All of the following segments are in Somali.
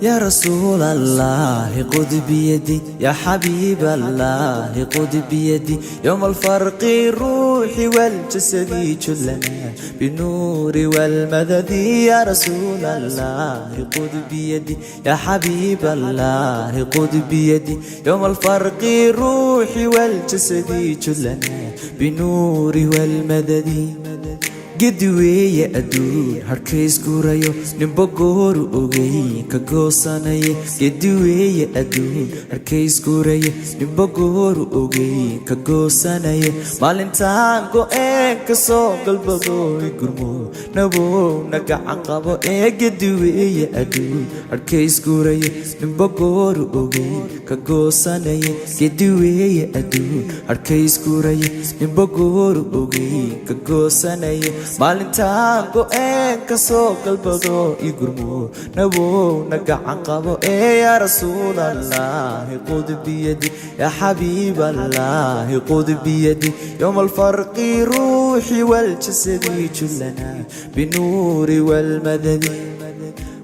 يا رسول الله خذ بيدي، يا حبيب الله خذ بيدي، يوم الفرق الروح والجسد جلنا بالنور والمدد. يا رسول الله خذ بيدي، يا حبيب الله خذ بيدي، يوم الفرق الروح والجسد جلنا بالنور والمدد. Gedi weeye adduun harkays gurayo, ninba gooru ogey ka goosanaye. Gedi weeye adduun harkays gurayo, ninba gooru ogey ka goosanaye. Maalintaan go'een ka soo galbadooy, gurmo nabow na gacan qabo ee. Gedi weeye adduun harkays gurayo, ninba gooru ogey ka goosanaye. Gedi weeye adduun harkays gurayo, ninba gooru ogey ka goosanaye. Maalintaan go'een ka soo galbado, i gurmo nabow na gacan qabo ee. Yaa rasuul allahi qud biyadi, yaa xabiib allahi qud biyadi, yowma alfarqi ruuxi waljasadi jullana binuuri walmadadi.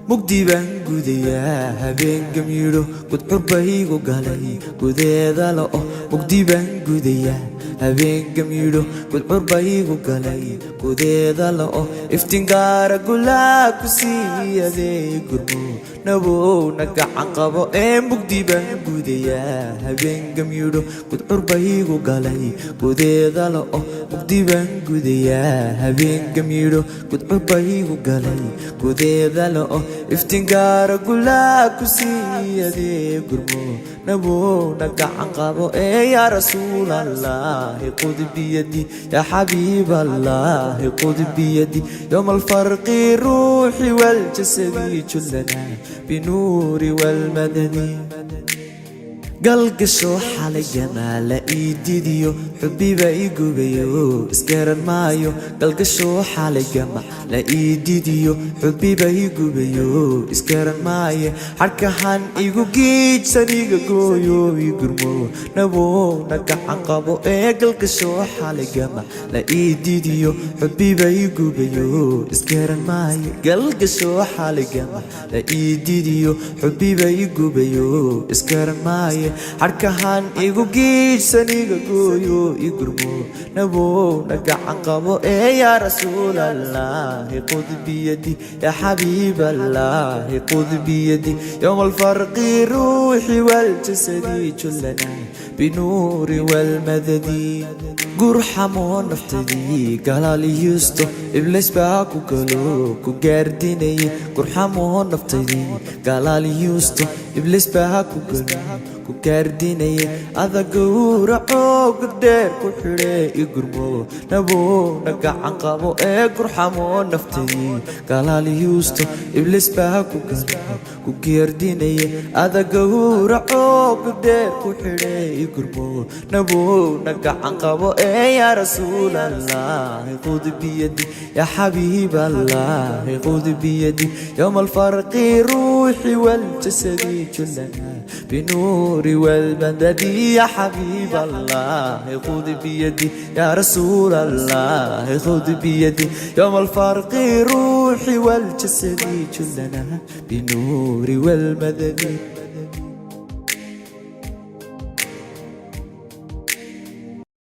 Mugdi baan gudayaa habeen gamyidho, gudcurbaygu galay gudeeda la'o. Mugdi baan gudayaa habeen gamyidho, gudcurbaygu galay gudeeda la'o. Iftingaara gulaa ku siiyadee, gurmo nabow na gacan qabo ee. Mugdi baan gudayaa habeen gamyidho, gudcurbaygu galay gudeeda la'o. Mugdi baan gudayaa habeen gamyidho, gudcurbaygu galay gudeeda la'o. Iftingaara gulaa ku siiyadee, gurmo nabow na gacan qabo ee. Yaa rasuul allahi qud biyadi, yaa xabiib allahi qud biyadi, yowma alfarqi ruuxi waljasadi jullana binuuri walmadadi. Galgasho xalay gamaala ii didiyo, xubbiba ii gubayo, isgaran maayo. Galgasho xalay gama la ii didiyo, xubbiba ii gubayo, isgaran maayo. Xarkahan igu giijsan iga gooyo, ii gurmo nabow na gacan qabo ee. Galgasho xalay gama la ii didiyo, xubbiba ii gubayo, isgaran maayo. Galgasho xalay gama la ii didiyo, xubbiba ii gubayo, isgaran maayo. Xarkahan igu giijsan iga gooyo, ii gurmo nabow na gacan qabo ee. Yaa rasuul allahi qud biyadi, yaa xabiib allahi qud biyadi, yowma alfarqi ruuxi waljasadi jullana binuuri walmadadi. Gurxamoo naftadii galaaliyusto, ibliis baa ku galo ku gaardinayay. Gurxamoo naftadii galaaliyusto, ibliis baa ku galo ku gaardinayay. Adagowracoo gudheer ku xidhe, i gurmo nabow na gacan qabo ee. Gurxamoo naftadii galaaliyusto, ibliis baa ku galo ku gaardinayay. Adagowracoo gudheer ku xidhe, i gurmo nabow na gacan qabo ee. Yaa rasuul allahi qud biyadi, yaa xabiib allahi qud biyadi, yowma alfarqi ruuxi waljasadi jullana binuuri walmadadi. Ya xabiib allahi khud biyadi, ya rasuul allahi khud biyadi, yowma alfarqi ruuxi waljasadi jullana binuuri walmadadi.